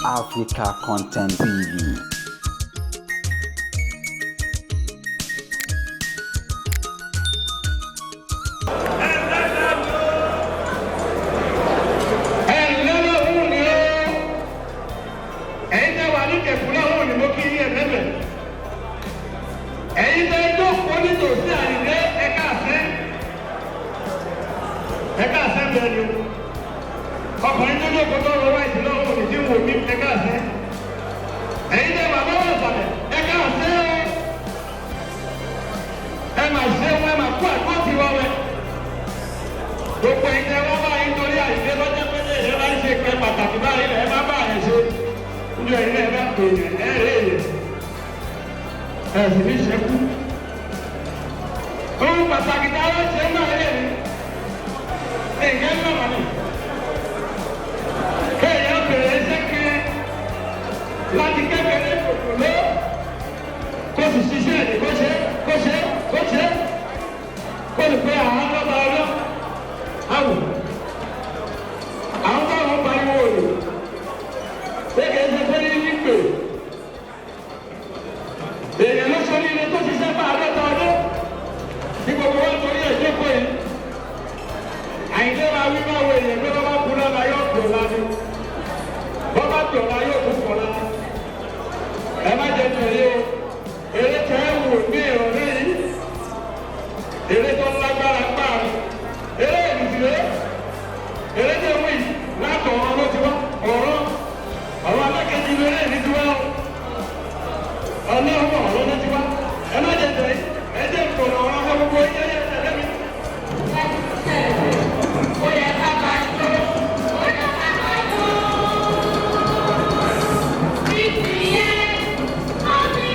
Africa Content TV. Ẹ ǹlẹ́ lọ́hùn ni ó, ẹ̀yin tẹ́ wà ní kẹ̀kú lọ́hùn ni mo kí yín ẹ̀ lẹ́bẹ̀. Ẹ̀yin tẹ́ jókòó nítòsí Àyìndé, ẹ̀ka àṣẹ, ẹ̀ka àṣẹ bẹ́ẹ̀ ni o. Ọkùnrin tó jókòó tó rọ wáìtì lọ́hùn ni tí ń wò mí, ẹ̀ka àṣẹ. Ẹ̀yin tẹ́ wà lọ́wọ́ ìsàlẹ̀, ẹ̀ka àṣẹ o. Ẹ mà ṣe wọn, ẹ mà kú àdúrà tiwa wẹ. Gbogbo ẹ̀yin tẹ́ wọ́n bá yín torí Àyìndé lọ́jọ́ pé ẹ bá ń ṣe nǹkan pàtàkì báyìí lẹ̀, ẹ má bá yẹn ṣe níjọ́ yìí lẹ̀, ẹ bá pè yẹn, ẹ rè yẹn, ẹ sì ní ṣekú. Ohun pàtàkì tí a lọ ṣe náà lè ní nǹkan náà wà ní. Kéèyàn bèrè ẹsẹ̀ kiri láti kékeré kòkòrò kó sì ṣiṣẹ́ ẹ̀, kó ṣe, kó ṣe, kó ṣe, kó lè pé àwọn ọlọ́ba ọlọ́ awò àwọn táwọn pariwo òní pé kìí ṣe pé ní nípè èèyàn ló sọ ní ilé tó ṣiṣẹ́ fún 50 ọdún ní gbogbo wọn torí ẹ̀ jókòó yìí. Àyìndé máa wí báwo èèyàn pé bọ́bá kú lọ́la yóò tó la ní, bọ́bá tó la yóò tún kọ́ la. Ẹ má jẹ tẹ̀lé o. Eré tẹ́ ẹ wò ní ìrọ̀lẹ́ yìí, eré tó lágbára gbáà ni eré ìdílé, eré tó wí látọ̀ ọ̀rọ̀ ló ti wá. Ọ̀rọ̀ ọ̀rọ̀ alákejì lórí èyí ti wá o. Ọlọ́run ọ̀rọ̀ ló ti wá. Ẹ má jẹ tẹ̀lé, ẹ jẹ́ ìkọ̀nà ọ̀rọ̀ ọ̀rọ̀ gbogbo yẹn yẹn tẹ̀lé mi. Ó yẹ ká máa jó, ó yẹ ká máa jó. BTS, happy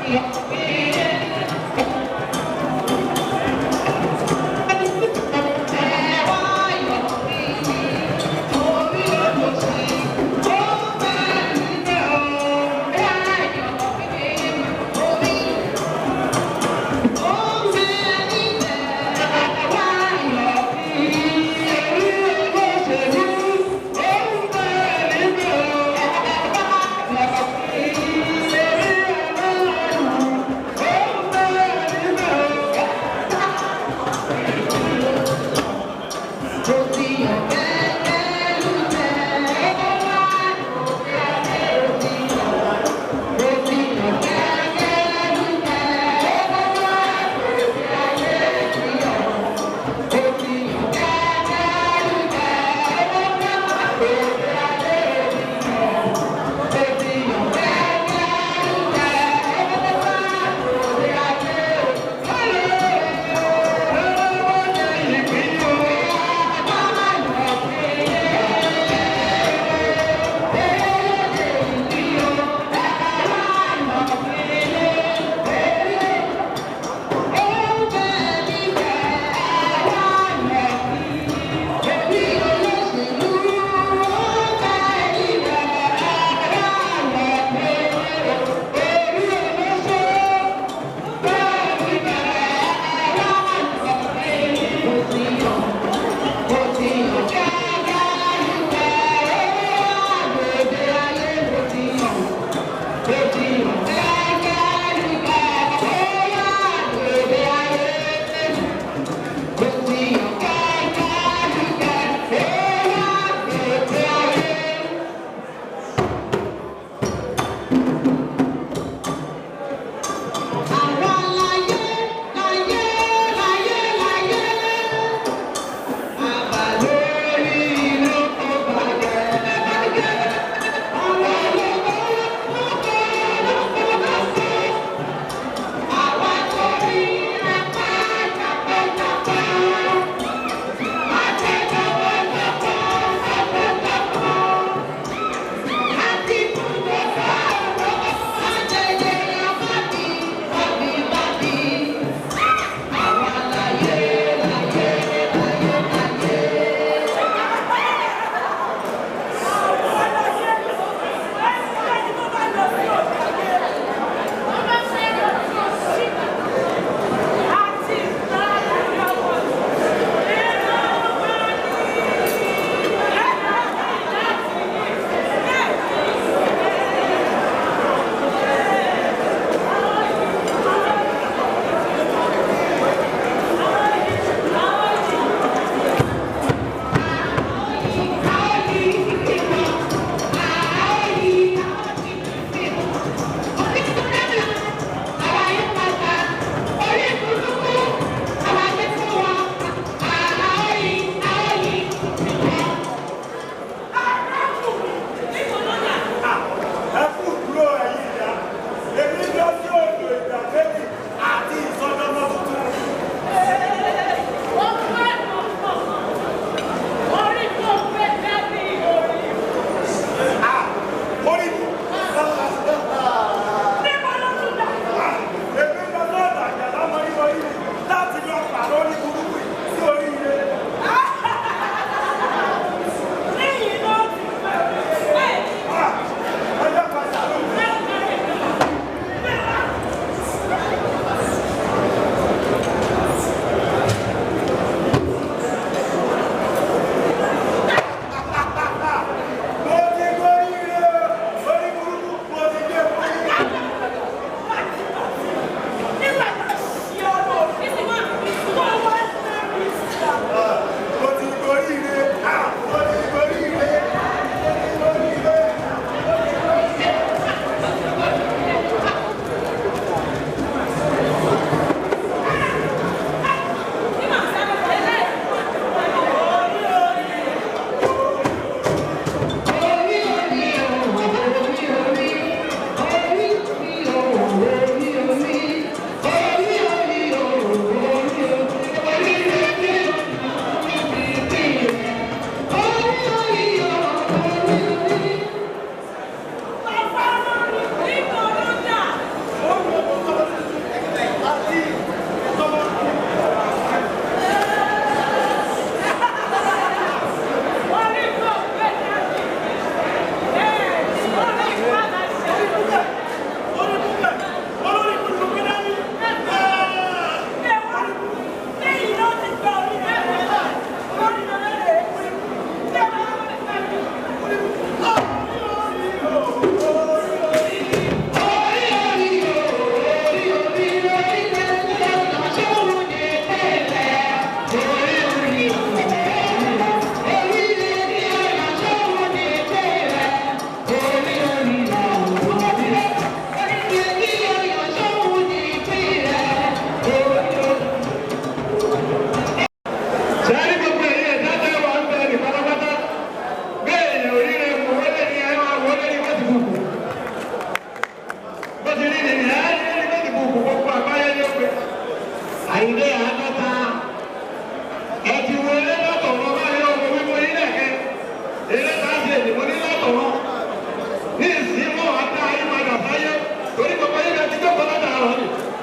Thank you.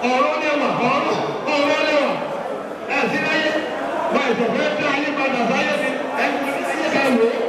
Ọ̀rọ̀ lẹ́wà, ọ̀rọ̀ lẹ́wà. Ẹ̀ sí láyé, wọ́n ìṣọ̀fẹ́ tí ayé padà sáyé ni ẹ̀ ń ayé ká wò ó.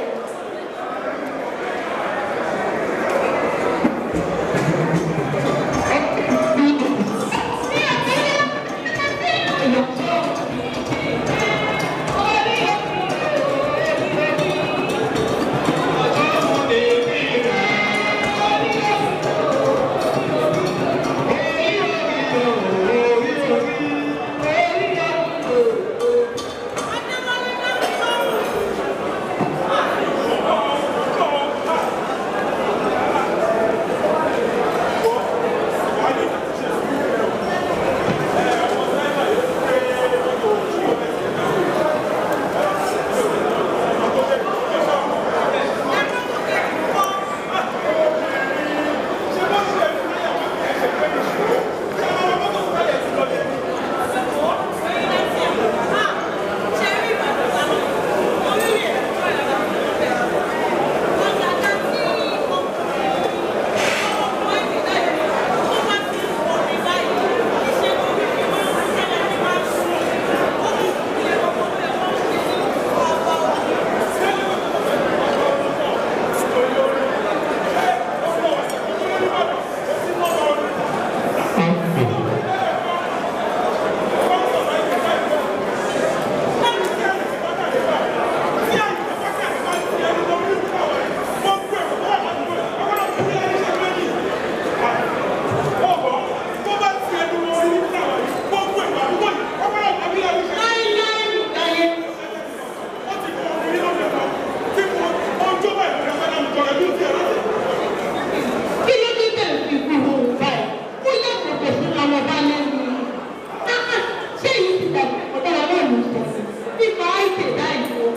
Kí ló dé tẹ̀ fi kú ohun báyìí? Ó yàtọ̀ kò sí ọmọ bá lẹ́nu. Ṣé èyí ti dàgbà ọ̀dára náà ló sọ? Nípa àìsè láìpẹ́.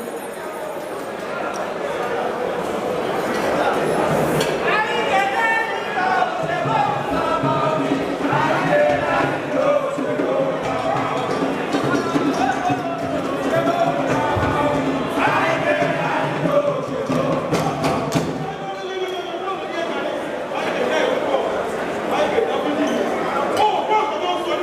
Oh,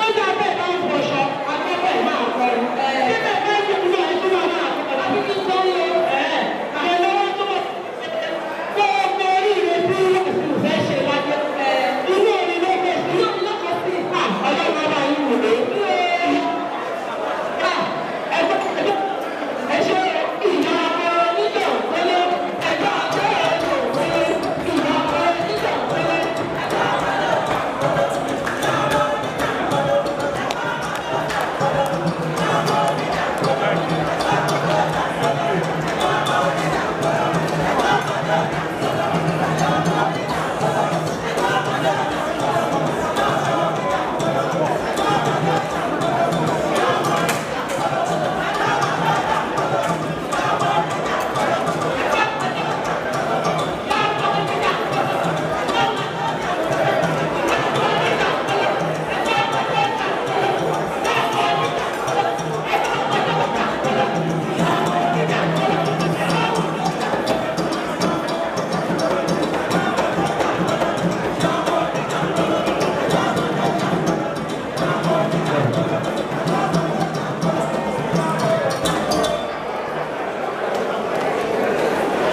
Ó dà bẹ́ẹ̀.